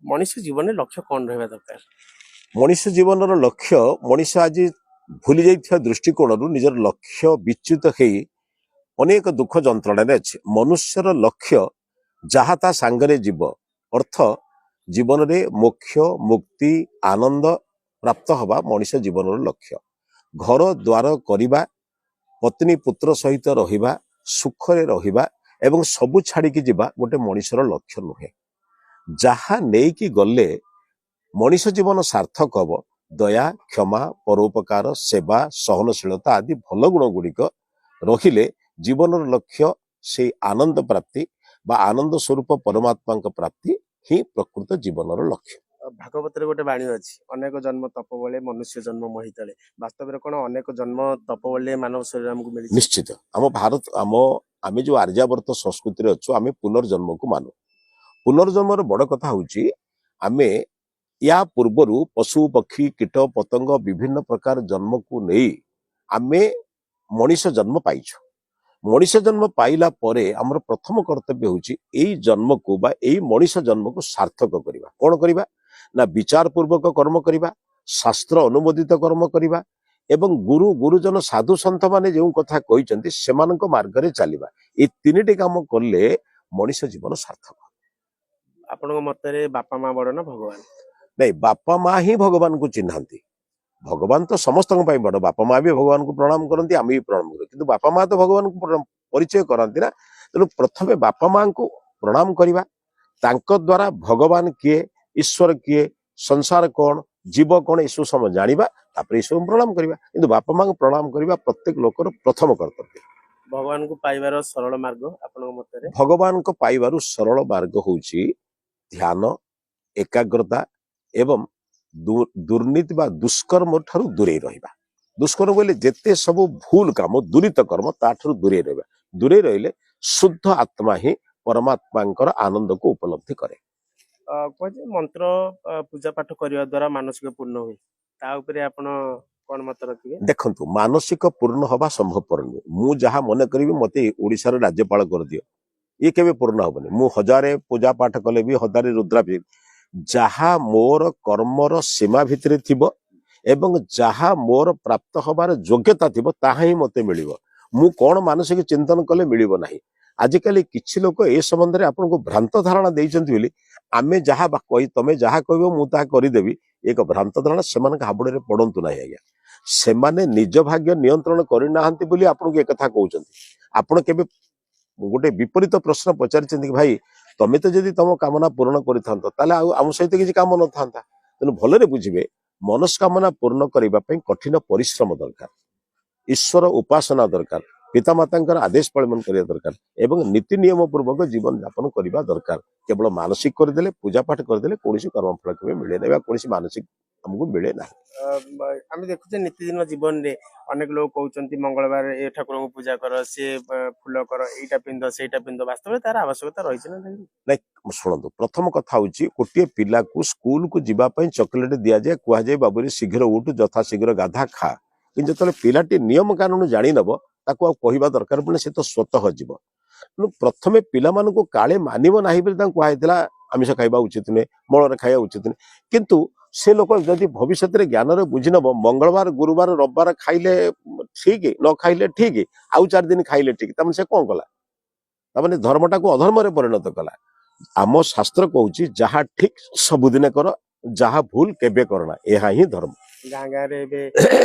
ମଣିଷ ଜୀବନରେ ଲକ୍ଷ୍ୟ କଣ ରହିବା ଦରକାର? ମଣିଷ ଜୀବନର ଲକ୍ଷ୍ୟ, ମଣିଷ ଆଜି ଭୁଲି ଯାଇଥିବା ଦୃଷ୍ଟିକୋଣରୁ ନିଜର ଲକ୍ଷ୍ୟ ବିଚ୍ୟୁତ ହେଇ ଅନେକ ଦୁଃଖ ଯନ୍ତ୍ରଣାରେ ଅଛି। ମନୁଷ୍ୟର ଲକ୍ଷ୍ୟ ଯାହା ତା ସାଙ୍ଗରେ ଯିବ, ଅର୍ଥ ଜୀବନରେ ମୋକ୍ଷ, ମୁକ୍ତି, ଆନନ୍ଦ ପ୍ରାପ୍ତ ହବା ମଣିଷ ଜୀବନର ଲକ୍ଷ୍ୟ। ଘର ଦ୍ୱାର କରିବା, ପତ୍ନୀ ପୁତ୍ର ସହିତ ରହିବା, ସୁଖରେ ରହିବା ଏବଂ ସବୁ ଛାଡ଼ିକି ଯିବା ଗୋଟେ ମଣିଷର ଲକ୍ଷ୍ୟ ନୁହେଁ। ଯାହା ନେଇକି ଗଲେ ମଣିଷ ଜୀବନ ସାର୍ଥକ ହବ, ଦୟା, କ୍ଷମା, ପରୋପକାର, ସେବା, ସହନଶୀଳତା ଆଦି ଭଲ ଗୁଣ ଗୁଡ଼ିକ ରହିଲେ ଜୀବନର ଲକ୍ଷ୍ୟ ସେଇ ଆନନ୍ଦ ପ୍ରାପ୍ତି ବା ଆନନ୍ଦ ସ୍ୱରୂପ ପରମାତ୍ମାଙ୍କ ପ୍ରାପ୍ତି ହିଁ ପ୍ରକୃତ ଜୀବନର ଲକ୍ଷ୍ୟ। ଭାଗବତରେ ଗୋଟେ ବାଣୀ ଅଛି, ଅନେକ ଜନ୍ମ ତପ ବଳେ ମନୁଷ୍ୟ ଜନ୍ମ ମହିତଳେ। ବାସ୍ତବରେ କଣ ଅନେକ ଜନ୍ମ ତପ ବଳେ ମାନବ ଶରୀର ଆମକୁ ମିଳିଛି? ନିଶ୍ଚିତ। ଆମ ଭାରତ, ଆମେ ଯୋଉ ଆର୍ଯ୍ୟାବର୍ତ୍ତ ସଂସ୍କୃତିରେ ଅଛୁ, ଆମେ ପୁନର୍ଜନ୍ମକୁ ମାନୁ। ପୁନର୍ଜନ୍ମର ବଡ କଥା ହଉଛି, ଆମେ ୟା ପୂର୍ବରୁ ପଶୁ, ପକ୍ଷୀ, କୀଟ ପତଙ୍ଗ ବିଭିନ୍ନ ପ୍ରକାର ଜନ୍ମକୁ ନେଇ ଆମେ ମଣିଷ ଜନ୍ମ ପାଇଛୁ। ମଣିଷ ଜନ୍ମ ପାଇଲା ପରେ ଆମର ପ୍ରଥମ କର୍ତ୍ତବ୍ୟ ହଉଛି ଏଇ ଜନ୍ମକୁ ବା ଏଇ ମଣିଷ ଜନ୍ମକୁ ସାର୍ଥକ କରିବା। କଣ କରିବା ନା ବିଚାର ପୂର୍ବକ କର୍ମ କରିବା, ଶାସ୍ତ୍ର ଅନୁମୋଦିତ କର୍ମ କରିବା ଏବଂ ଗୁରୁ, ଗୁରୁଜନ, ସାଧୁ ସନ୍ଥ ମାନେ ଯେଉଁ କଥା କହିଛନ୍ତି ସେମାନଙ୍କ ମାର୍ଗରେ ଚାଲିବା। ଏଇ ତିନିଟି କାମ କଲେ ମଣିଷ ଜୀବନ ସାର୍ଥକ। ଆପଣଙ୍କ ମତରେ ବାପା ମା ବଡ ନା ଭଗବାନ? ନାଇଁ, ବାପା ମା ହିଁ ଭଗବାନଙ୍କୁ ଚିହ୍ନାନ୍ତି। ଭଗବାନ ତ ସମସ୍ତଙ୍କ ପାଇଁ ବଡ। ବାପା ମା ବି ଭଗବାନଙ୍କୁ ପ୍ରଣାମ କରନ୍ତି, ଆମେ ବି ପ୍ରଣାମ କରୁ। କିନ୍ତୁ ବାପା ମା ତ ଭଗବାନଙ୍କୁ ପରିଚୟ କରାନ୍ତି ନା। ତେଣୁ ପ୍ରଥମେ ବାପା ମାଙ୍କୁ ପ୍ରଣାମ କରିବା, ତାଙ୍କ ଦ୍ୱାରା ଭଗବାନ କିଏ, ଈଶ୍ୱର କିଏ, ସଂସାର କଣ, ଜୀବ କଣ, ଏସବୁ ସବୁ ଜାଣିବା, ତାପରେ ଏସବୁ ପ୍ରଣାମ କରିବା। କିନ୍ତୁ ବାପା ମାଙ୍କୁ ପ୍ରଣାମ କରିବା ପ୍ରତ୍ୟେକ ଲୋକର ପ୍ରଥମ କର୍ତ୍ତବ୍ୟ। ଭଗବାନଙ୍କୁ ପାଇବାର ସରଳ ମାର୍ଗ ଆପଣଙ୍କ ମତରେ? ଭଗବାନଙ୍କ ପାଇବାରୁ ସରଳ ମାର୍ଗ ହଉଛି ଧ୍ୟାନ, ଏକାଗ୍ରତା ଏବଂ ଦୁର୍ନୀତି ବା ଦୁଷ୍କର୍ମ ଠାରୁ ଦୂରେଇ ରହିବା। ଦୁଷ୍କର୍ମ ବୋଇଲେ ଯେତେ ସବୁ ଭୁଲ କାମ, ଦୂରିତ କର୍ମ, ତାଠାରୁ ଦୂରେଇ ରହିବା। ଦୂରେଇ ରହିଲେ ଶୁଦ୍ଧ ଆତ୍ମା ହିଁ ପରମାତ୍ମାଙ୍କର ଆନନ୍ଦକୁ ଉପଲବ୍ଧି କରେ। କୁହାଯାଏ ମନ୍ତ୍ର ପୂଜା ପାଠ କରିବା ଦ୍ଵାରା ମାନସିକ ପୂର୍ଣ୍ଣ ହୁଏ, ତା ଉପରେ ଆପଣ କଣ ମତ ରଖିବେ? ଦେଖନ୍ତୁ, ମାନସିକ ପୂର୍ଣ୍ଣ ହବା ସମ୍ଭବପର ନୁହେଁ। ମୁଁ ଯାହା ମନେ କରିବି ମତେ ଓଡିଶାର ରାଜ୍ୟପାଳ କରିଦିଅ, ଇଏ କେବେ ପୂର୍ଣ୍ଣ ହବନି। ମୁଁ ହଜାରେ ପୂଜା ପାଠ କଲେ ବି, ହଜାରେ ରୁଦ୍ରାଭିଷେକ, ଯାହା ମୋର କର୍ମର ସୀମା ଭିତରେ ଥିବ ଏବଂ ଯାହା ମୋର ପ୍ରାପ୍ତ ହବାର ଯୋଗ୍ୟତା ଥିବ, ତାହା ହିଁ ମତେ ମିଳିବ। ମୁଁ କଣ ମାନସିକ ଚିନ୍ତନ କଲେ ମିଳିବ ନାହିଁ। ଆଜିକାଲି କିଛି ଲୋକ ଏ ସମ୍ବନ୍ଧରେ ଆପଣଙ୍କୁ ଭ୍ରାନ୍ତ ଧାରଣା ଦେଇଛନ୍ତି ବୋଲି ଆମେ ଯାହା କହି, ତମେ ଯାହା କହିବ ମୁଁ ତାହା କରିଦେବି, ଏକ ଭ୍ରାନ୍ତ ଧାରଣା। ସେମାନଙ୍କ ହାବୁଡ଼ରେ ପଡନ୍ତୁ ନାହିଁ ଆଜ୍ଞା। ସେମାନେ ନିଜ ଭାଗ୍ୟ ନିୟନ୍ତ୍ରଣ କରିନାହାନ୍ତି ବୋଲି ଆପଣଙ୍କୁ ଏକଥା କହୁଛନ୍ତି। ଆପଣ କେବେ ଗୋଟେ ବିପରୀତ ପ୍ରଶ୍ନ ପଚାରିଛନ୍ତି କି, ଭାଇ, ତମେ ତ ଯଦି ତମ କାମନା ପୂରଣ କରିଥାନ୍ତ, ତାହେଲେ ଆଉ ଆମ ସହିତ କିଛି କାମ ନଥାନ୍ତା? ତେଣୁ ଭଲରେ ବୁଝିବେ, ମନସ୍କାମନା ପୂର୍ଣ୍ଣ କରିବା ପାଇଁ କଠିନ ପରିଶ୍ରମ ଦରକାର, ଈଶ୍ୱର ଉପାସନା ଦରକାର, ପିତାମାତାଙ୍କର ଆଦେଶ ପାଳନ କରିବା ଦରକାର ଏବଂ ନୀତି ନିୟମ ପୂର୍ବକ ଜୀବନ ଯାପନ କରିବା ଦରକାର। କେବଳ ମାନସିକ କରିଦେଲେ, ପୂଜା ପାଠ କରିଦେଲେ କୌଣସି କର୍ମଫଳ କେବେ ମିଳେ ନାହିଁ ବା କୌଣସି ମାନସିକ ଆମକୁ ମିଳେ ନାହିଁ। ଆମେ ଦେଖୁଛେ ନିତିଦିନ ଜୀବନରେ ଅନେକ ଲୋକ କହୁଛନ୍ତି ମଙ୍ଗଳବାର ଏ ଠାକୁରଙ୍କୁ ପୂଜା କର, ସିଏ ଫୁଲ କର, ଏଇଟା ପିନ୍ଧ, ସେଇଟା ପିନ୍ଧ। ବାସ୍ତବରେ ତାର ଆବଶ୍ୟକତା ରହିଛି ନା ନାହିଁ? ନାଇଁ, ଶୁଣନ୍ତୁ, ପ୍ରଥମ କଥା ହଉଛି ଗୋଟିଏ ପିଲାକୁ ସ୍କୁଲକୁ ଯିବା ପାଇଁ ଚକୋଲେଟ ଦିଆଯାଏ, କୁହାଯାଏ, ବାବୁରେ ଶୀଘ୍ର ଉଠୁ, ଯଥା ଶୀଘ୍ର ଗାଧା, ଖା। କିନ୍ତୁ ଯେତେବେଳେ ପିଲାଟି ନିୟମ କାନୁନ ଜାଣିନବ, ତାକୁ ଆଉ କହିବା ଦରକାର ପଡେ, ସେ ତ ସ୍ୱତଃ ଯିବ। ତେଣୁ ପ୍ରଥମେ ପିଲାମାନଙ୍କୁ କାଳେ ମାନିବ ନାହିଁ ବୋଲି ତାଙ୍କୁ କୁହାଯାଇଥିଲା ଆମିଷ ଖାଇବା ଉଚିତ ନୁହେଁ, ମଳରେ ଖାଇବା ଉଚିତ ନୁହେଁ। କିନ୍ତୁ ସେ ଲୋକ ଯଦି ଭବିଷ୍ୟତରେ ଜ୍ଞାନରେ ବୁଝି ନବ, ମଙ୍ଗଳବାର, ଗୁରୁବାର, ରବିବାର ଖାଇଲେ ଠିକ, ନ ଖାଇଲେ ଠିକ, ଆଉ 4 ଦିନ ଖାଇଲେ ଠିକ, ତାମାନେ ସେ କଣ କଲା? ତାମାନେ ଧର୍ମଟାକୁ ଅଧର୍ମରେ ପରିଣତ କଲା। ଆମ ଶାସ୍ତ୍ର କହୁଛି, ଯାହା ଠିକ ସବୁଦିନେ କର, ଯାହା ଭୁଲ କେବେ କରନା। ଏହା ହିଁ ଧର୍ମ। ଗାଁ ଗାଁରେ ଏବେ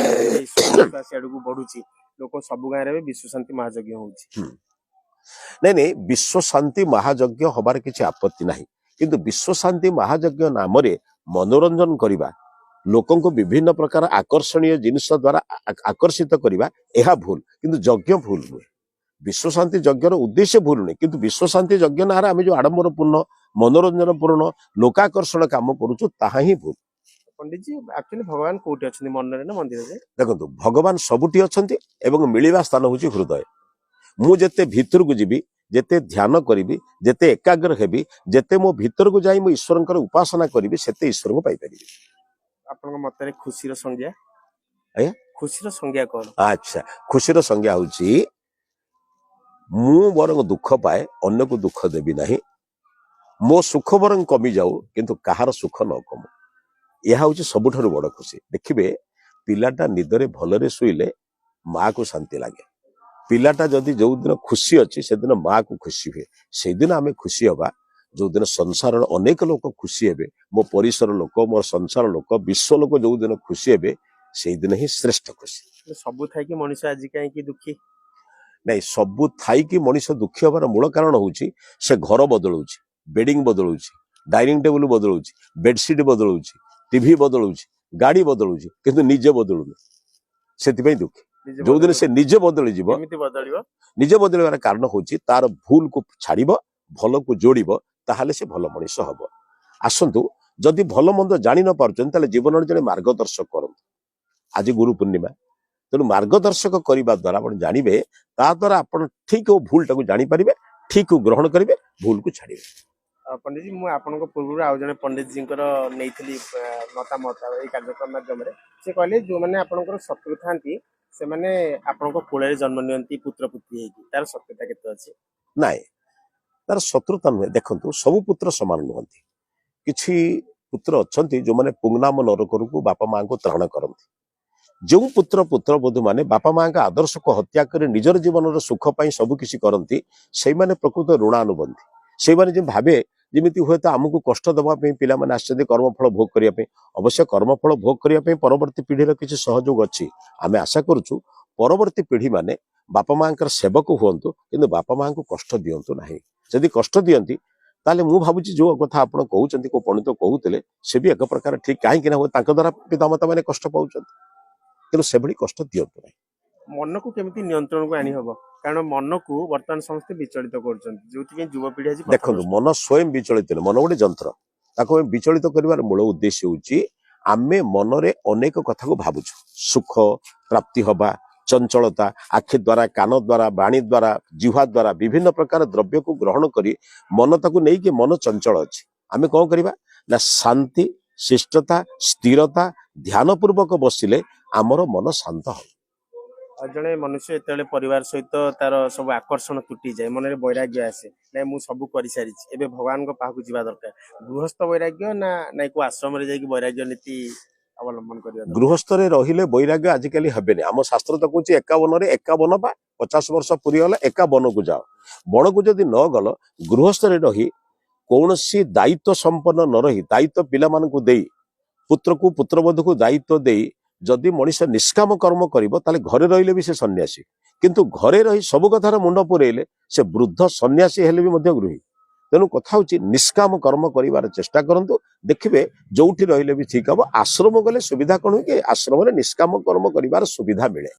ଈଶ୍ୱର ବିଶ୍ୱାସ ଆଡକୁ ବଢୁଛି ଲୋକ। ସବୁ ଗାଁରେ ଏବେ ବିଶ୍ୱ ଶାନ୍ତି ମହାଯଜ୍ଞ ହଉଛି। ନାଇଁ ନାଇଁ, ବିଶ୍ୱ ଶାନ୍ତି ମହାଯଜ୍ଞ ହବାର କିଛି ଆପତ୍ତି ନାହିଁ। କିନ୍ତୁ ବିଶ୍ୱ ଶାନ୍ତି ମହାଯଜ୍ଞ ନାମରେ ମନୋରଞ୍ଜନ କରିବା, ଲୋକଙ୍କୁ ବିଭିନ୍ନ ପ୍ରକାର ଆକର୍ଷଣୀୟ ଜିନିଷ ଦ୍ୱାରା ଆକର୍ଷିତ କରିବା, ଏହା ଭୁଲ। କିନ୍ତୁ ଯଜ୍ଞ ଭୁଲ ନୁହେଁ। ବିଶ୍ୱ ଶାନ୍ତି ଯଜ୍ଞର ଉଦ୍ଦେଶ୍ୟ ଭୁଲ ନୁହେଁ। କିନ୍ତୁ ବିଶ୍ୱ ଶାନ୍ତି ଯଜ୍ଞ ନାଁରେ ଆମେ ଯୋଉ ଆଡମ୍ବରପୂର୍ଣ୍ଣ, ମନୋରଞ୍ଜନପୂର୍ଣ୍ଣ, ଲୋକାକର୍ଷଣ କାମ କରୁଛୁ, ତାହା ହିଁ ଭୁଲ। ପଣ୍ଡିତજી, ଆକ୍ଚୁଆଲି ଭଗବାନ କୋଉଠି ଅଛନ୍ତି, ମନରେ ନା ମନ୍ଦିରରେ? ଦେଖନ୍ତୁ, ଭଗବାନ ସବୁଠି ଅଛନ୍ତି ଏବଂ ମିଳିବା ସ୍ଥାନ ହଉଛି ହୃଦୟ। ମୁଁ ଯେତେ ଭିତରକୁ ଯିବି, ଯେତେ ଧ୍ୟାନ କରିବି, ଯେତେ ଏକାଗ୍ର ହେବି, ଯେତେ ମୋ ଭିତରକୁ ଯାଇ ମୁଁ ଈଶ୍ୱରଙ୍କର ଉପାସନା କରିବି, ସେତେ ଈଶ୍ୱରଙ୍କୁ ପାଇପାରିବି। ଆପଣଙ୍କ ମତରେ ଖୁସିର ସଂଜ୍ଞା? ଆଜ୍ଞା? ଖୁସିର ସଂଜ୍ଞା କଣ? ଆଚ୍ଛା, ଖୁସିର ସଂଜ୍ଞା ହଉଛି ମୁଁ ବରଂ ଦୁଃଖ ପାଏ, ଅନ୍ୟକୁ ଦୁଃଖ ଦେବି ନାହିଁ। ମୋ ସୁଖ ବରଂ କମିଯାଉ, କିନ୍ତୁ କାହାର ସୁଖ ନ କମୁ, ଏହା ହଉଛି ସବୁଠାରୁ ବଡ ଖୁସି। ଦେଖିବେ, ପିଲାଟା ନିଦରେ ଭଲରେ ଶୋଇଲେ ମାକୁ ଶାନ୍ତି ଲାଗେ। ପିଲାଟା ଯଦି ଯୋଉଦିନ ଖୁସି ଅଛି, ସେଦିନ ମାକୁ ଖୁସି ହୁଏ। ସେଇଦିନ ଆମେ ଖୁସି ହବା ଯୋଉଦିନ ସଂସାରର ଅନେକ ଲୋକ ଖୁସି ହେବେ। ମୋ ପରିସର ଲୋକ, ମୋ ସଂସାର ଲୋକ, ବିଶ୍ୱ ଲୋକ ଯୋଉଦିନ ଖୁସି ହେବେ, ସେଇଦିନ ହିଁ ଶ୍ରେଷ୍ଠ ଖୁସି। ସବୁ ଥାଇକି ମଣିଷ ଆଜି କାହିଁକି ଦୁଃଖୀ? ନାଇଁ, ସବୁ ଥାଇକି ମଣିଷ ଦୁଃଖୀ ହବାର ମୂଳ କାରଣ ହଉଛି ସେ ଘର ବଦଳଉଛି, ବେଡିଂ ବଦଳଉଛି, ଡାଇନିଂ ଟେବୁଲ ବଦଳଉଛି, ବେଡସିଟ୍ ବଦଳଉଛି, ଟିଭି ବଦଳଉଛି, ଗାଡି ବଦଳଉଛି, କିନ୍ତୁ ନିଜେ ବଦଳୁନି। ସେଥିପାଇଁ ଦୁଃଖୀ। ନିଜେ ଯୋଉଦିନ ବଦଳିବ। ସେ ନିଜେ ବଦଳିଯିବ। କେମିତି ବଦଳିବ? ନିଜେ ବଦଳିବାର କାରଣ ହଉଛି ତାର ଭୁଲକୁ ଛାଡିବ, ଭଲକୁ ଯୋଡିବ, ତାହେଲେ ସେ ଭଲ ମଣିଷ ହବ। ଆସନ୍ତୁ, ଯଦି ଭଲ ମନ୍ଦ ଜାଣି ନ ପାରୁଛନ୍ତି, ତାହେଲେ ଜୀବନରେ ଜଣେ ମାର୍ଗଦର୍ଶକ କରନ୍ତୁ। ଆଜି ଗୁରୁ ପୂର୍ଣ୍ଣିମା, ତେଣୁ ମାର୍ଗଦର୍ଶକ କରିବା ଦ୍ୱାରା ଆପଣ ଜାଣିବେ, ତା ଦ୍ୱାରା ଆପଣ ଠିକ ଓ ଭୁଲଟାକୁ ଜାଣିପାରିବେ, ଠିକକୁ ଗ୍ରହଣ କରିବେ, ଭୁଲକୁ ଛାଡିବେ। ପଣ୍ଡିତଜୀ, ମୁଁ ଆପଣଙ୍କ ପୂର୍ବରୁ ଆଉ ଜଣେ ପଣ୍ଡିତଜୀଙ୍କର ନେଇଥିଲି ମତାମତ ଏଇ କାର୍ଯ୍ୟକ୍ରମ ମାଧ୍ୟମରେ। ସେ କହିଲେ, ଯୋଉମାନେ ଆପଣଙ୍କର ଶତ୍ରୁ ଥାନ୍ତି, ସେମାନେ ଆପଣଙ୍କ କୋଳରେ ଜନ୍ମ ନିଅନ୍ତି ପୁତ୍ର ପୁତ୍ରୀ ହେଇକି। ତାର ସତ୍ୟତା କେତେ ଅଛି? ନାଇଁ, ତାର ଶତ୍ରୁତା ନୁହେଁ। ଦେଖନ୍ତୁ, ସବୁ ପୁତ୍ର ସମାନ ନୁହନ୍ତି। କିଛି ପୁତ୍ର ଅଛନ୍ତି ଯୋଉମାନେ ପୁଂନାମ ନରକରୁ ବାପା ମାଙ୍କୁ ତ୍ରାଣ କରନ୍ତି। ଯେଉଁ ପୁତ୍ର ପୁତ୍ରବଧୂ ମାନେ ବାପା ମାଙ୍କ ଆଦର୍ଶକୁ ହତ୍ୟା କରି ନିଜର ଜୀବନର ସୁଖ ପାଇଁ ସବୁ କିଛି କରନ୍ତି, ସେଇମାନେ ପ୍ରକୃତ ଋଣାନୁବନ୍ଧୀ। ସେଇମାନେ ଯେମିତି ଭାବେ, ଯେମିତି ହୁଏତ ଆମକୁ କଷ୍ଟ ଦେବା ପାଇଁ ପିଲାମାନେ ଆସିଛନ୍ତି କର୍ମଫଳ ଭୋଗ କରିବା ପାଇଁ। ଅବଶ୍ୟ କର୍ମଫଳ ଭୋଗ କରିବା ପାଇଁ ପରବର୍ତ୍ତୀ ପିଢିର କିଛି ସହଯୋଗ ଅଛି। ଆମେ ଆଶା କରୁଛୁ ପରବର୍ତ୍ତୀ ପିଢି ମାନେ ବାପା ମାଙ୍କର ସେବକ ହୁଅନ୍ତୁ, କିନ୍ତୁ ବାପା ମାଙ୍କୁ କଷ୍ଟ ଦିଅନ୍ତୁ ନାହିଁ। ଯଦି କଷ୍ଟ ଦିଅନ୍ତି, ତାହେଲେ ମୁଁ ଭାବୁଛି ଯୋଉ କଥା ଆପଣ କହୁଛନ୍ତି, କୋଉ ପଣ୍ଡିତ କହୁଥିଲେ, ସେ ବି ଏକ ପ୍ରକାର ଠିକ। କାହିଁକି ନା ହୁଏ ତାଙ୍କ ଦ୍ୱାରା ପିତାମାତା ମାନେ କଷ୍ଟ ପାଉଛନ୍ତି। ତେଣୁ ସେଭଳି କଷ୍ଟ ଦିଅନ୍ତୁ ନାହିଁ। ମନକୁ କେମିତି ନିୟନ୍ତ୍ରଣକୁ ଆଣି ହବ? କାରଣ ମନକୁ ବର୍ତ୍ତମାନ ସମସ୍ତେ ବିଚଳିତ କରୁଛନ୍ତି, ଯୋଉଥିପାଇଁ ଯୁବପିଢି ଆଜି ଦେଖନ୍ତୁ, ପଥଭ୍ରଷ୍ଟ। ମନ ସ୍ୱୟଂ ବିଚଳିତ ନୁହେଁ। ମନ ଗୋଟେ ଯନ୍ତ୍ର। ତାକୁ ଆମେ ବିଚଳିତ କରିବାର ମୂଳ ଉଦ୍ଦେଶ୍ୟ ହଉଛି ଆମେ ମନରେ ଅନେକ କଥାକୁ ଭାବୁଛୁ। ସୁଖ ପ୍ରାପ୍ତି ହବା ଚଞ୍ଚଳତା, ଆଖି ଦ୍ୱାରା, କାନ ଦ୍ୱାରା, ବାଣୀ ଦ୍ୱାରା, ଜିହ୍ୱା ଦ୍ୱାରା ବିଭିନ୍ନ ପ୍ରକାର ଦ୍ରବ୍ୟକୁ ଗ୍ରହଣ କରି ମନ ତାକୁ ନେଇକି ମନ ଚଞ୍ଚଳ ଅଛି। ଆମେ କଣ କରିବା ନା ଶାନ୍ତି, ଶିଷ୍ଟତା, ସ୍ଥିରତା, ଧ୍ୟାନ ପୂର୍ବକ ବସିଲେ ଆମର ମନ ଶାନ୍ତ ହବ। ଆଉ ଜଣେ ମନୁଷ୍ୟ ଯେତେବେଳେ ପରିବାର ସହିତ ତାର ସବୁ ଆକର୍ଷଣ ତୁଟିଯାଏ, ମନରେ ବୈରାଗ୍ୟ ଆସେ, ନାଇଁ ମୁଁ ସବୁ କରିସାରିଛି, ଏବେ ଭଗବାନଙ୍କ ପାଖକୁ ଯିବା ଦରକାର। ଗୃହସ୍ଥ ବୈରାଗ୍ୟ ନା ନାଇଁ କୋଉ ଆଶ୍ରମରେ ଯାଇକି ବୈରାଗ୍ୟ ନୀତି ଅବଲମ୍ବନ କରିବା ଦରକାର? ଗୃହସ୍ଥରେ ରହିଲେ ବୈରାଗ୍ୟ ଆଜିକାଲି ହେବେନି। ଆମ ଶାସ୍ତ୍ର ତ କହୁଛି 51ରେ 51 ବା 50 ବର୍ଷ ପୁରିଗଲା ଏକା ବନକୁ ଯାଅ। ବଣକୁ ଯଦି ନ ଗଲ, ଗୃହସ୍ଥରେ ରହି କୌଣସି ଦାୟିତ୍ୱ ସମ୍ପନ୍ନ ନ ରହି, ଦାୟିତ୍ୱ ପିଲାମାନଙ୍କୁ ଦେଇ, ପୁତ୍ରକୁ ପୁତ୍ରବଧୂକୁ ଦାୟିତ୍ୱ ଦେଇ ଯଦି ମଣିଷ ନିଷ୍କାମ କର୍ମ କରିବ, ତାହେଲେ ଘରେ ରହିଲେ ବି ସେ ସନ୍ନ୍ୟାସୀ। କିନ୍ତୁ ଘରେ ରହି ସବୁ କଥାର ମୁଣ୍ଡ ପୁରେଇଲେ ସେ ବୃଦ୍ଧ ସନ୍ନ୍ୟାସୀ ହେଲେ ବି ମଧ୍ୟ ଗୃହୀ। ତେଣୁ କଥା ହଉଛି ନିଷ୍କାମ କର୍ମ କରିବାର ଚେଷ୍ଟା କରନ୍ତୁ। ଦେଖିବେ, ଯୋଉଠି ରହିଲେ ବି ଠିକ ହବ। ଆଶ୍ରମ ଗଲେ ସୁବିଧା କଣ ହୁଏ କି ଆଶ୍ରମରେ ନିଷ୍କାମ କର୍ମ କରିବାର ସୁବିଧା ମିଳେ।